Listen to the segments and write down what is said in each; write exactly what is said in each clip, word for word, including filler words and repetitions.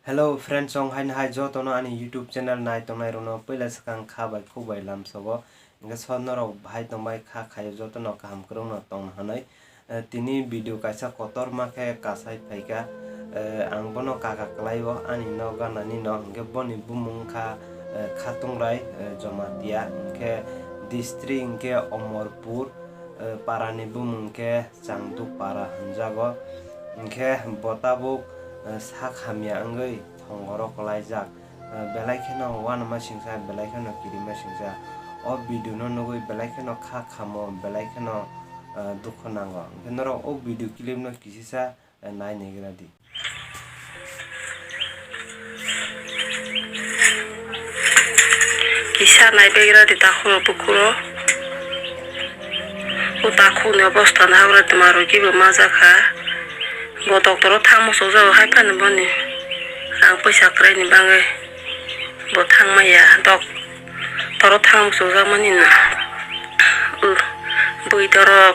Hello friends, chwng haino hai jotono ani YouTube channel nai tongnai rokno puila swkang kha bai khuk bai lamsogo. Hwnkhe so norok bahai tongbai kha khaio jotono kaham kwrwngno tongna hwnwi. Eh, tini video kaisa kotorma khe kasai phaikha. Eh, ang bono kaka kwlaio ani nok ganani no, hwnkhe boni bumung wngkha, eh, Khatungrai, eh, Jamatia, hwnkhe district hwnkhe Omorpur, eh, parani bumung khe Changduk para hwnjago. Hwnkhe bo tabuk, eh, sak hamya wngwi thongoro kwlaijak. Eh, belai kheno uanama singsa, belai kheno kirima singsa. O video no nugwi belai kheno kha khamo, belai kheno, eh, dukhu nango. Hwnkhe norok o video clip no kisisa, eh, nai naigra di. Kisa nai begra di takhuk no bukhuk no. O takhuk ni obostha no habra tma rwgwi bo majak kha. Bo doctor o thang muchung jago hai phano boni rang puisa kwrwi ni bagwi bo thang maya. Doctor o thang muchung jak mani no. Bui dorok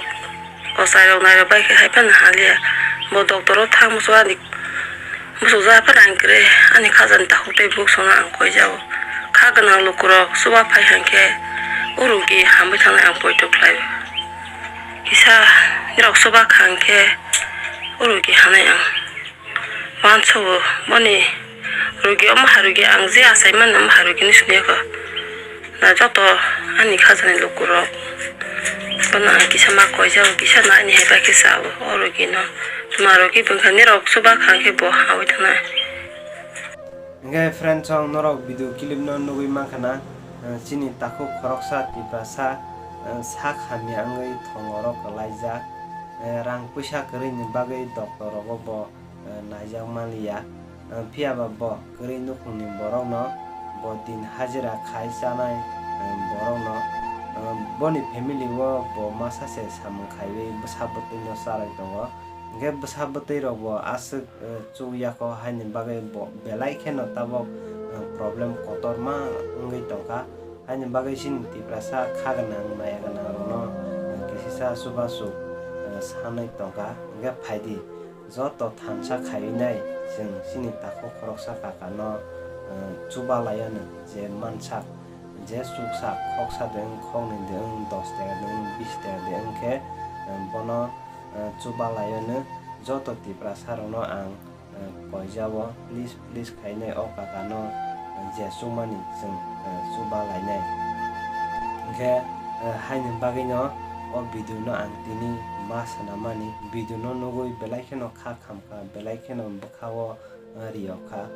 ochai rok nai rok bai khe hai phano haliya. Bo doctor o thang muchung ani Muchukjak phano ang kwrwi ani khajani takhuk tei bwswkno ang koijago. Kha gwnang lukurok chuba phai hwnkhe o rugi hamwi thangnai ang poito khlaio. Kisa nirok chuba kha hwnkhe o rugi hamnai ang uansugo. Boni rugi omo hai rugi ang je achaimani omo hai rugini swngyakho. Na joto ani khajani lukurok bono ang kisa ma koijago, kisa no ani hai bai khe chao o rugino. Tma rugwi bwkha nirok chuba kha khe bo hawi thanai. Hwnkhe friend, chwng norok video clip no nugwi mankha na, eh, chini takhuk khoroksa Tiprasa, eh, sak hamya wngwi thongoro kwlaijak, eh, rang puisa kwrwini bagwi doctor rogo bo eh, naijak manliya. Eh, phiyaba bo kwrwi nukhungni borokno, bo din hajira khai chanai, eh, borokno, eh, boni family o bo masa se samung khaiwi bwsa bwtwino charai tongo. Hwnkhe bwsa bwtwi rok bo aswk, eh, chukya kho, haini bagwi bo belai kheno tabok, eh, problem kotorma wngwi tongkha. Haini bagwi chini Tiprasa kha gwnang maya gwnang rokno, eh, kisisa chubasuk, eh, sanwi tongkha. Hwnkhe phaidi, joto thansa khaiwi nai chwng chini takhuk khoroksa kakano, eh, chuba laiya nw je mansak, je chuksa khoksa de wng, khoknwi de wng, dos taka de wng, bis taka de wng khe, eh, bono, eh, chuba laiya nw joto Tiprasa rokno ang eh, koijao, please, please khainai o kakano, eh, je chumani chwng, eh, chuba lainai. Hwnkhe, eh, haini bagwino o video no ang tini ma swnamani, video no nugwi belai kheno kha khamkha, belai kheno bwkhao, eh, riyokha.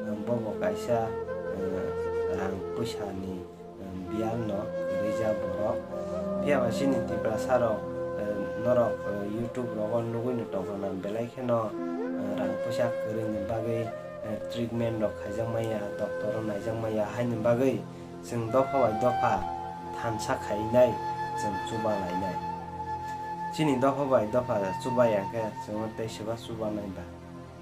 Eh, bobo kaisa, eh, rang puisani biyal no kwrwija borok. Phiyaba chini Tiprasa rok, eh, norok, eh, YouTube rogo nugwi no tongkha na belai kheno, eh, rang puisa kwrwini bagwi, eh, treatment rok khaijak maya, doctor rok naijak maya, haini bagwi chwng dopha bai dopha thansa khainai, chwng chuba lainai. Chini dopha bai dopha chuba ya khe chwngno tei seba chuba nai ba?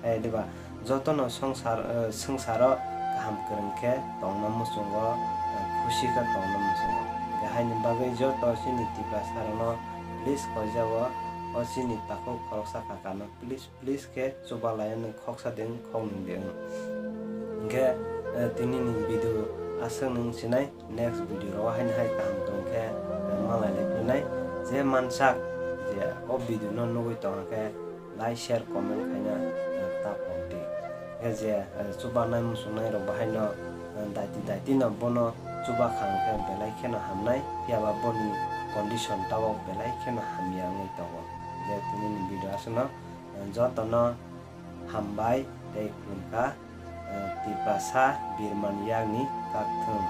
Eh, diba, jotono songsar, eh, swngcharo kaham kwrwng khe tongna muchungo, eh, khusi khe tongna muchungo. Hwnkhe haini bagwi joto chini Tiprasa rokno please koijao, o chini takhuk khoroksa kakano please, please khe chuba laiya nw khoksa de wng, khoknwi de wng. Hwnkhe, eh, tinini video aswk nung sinai. Next video rogo haino hai kaham kwrwng khe, eh, malai lai phinai. Je mansak je o video no nugwi tongkha khe like, share, comment khaina, eh, ta pok di. Khe je, eh, chubanai muchungnai rok bahaino, eh, daiti daiti no bono chuba kha hwnkhe belai kheno hamnai, phiyaba boni condition tabok belai kheno hamya wngwi tongo. Je tinini video aswkno, eh, jotono hambai tei khulumkha. Eh, Tiprasa birmani yakni kakthwng.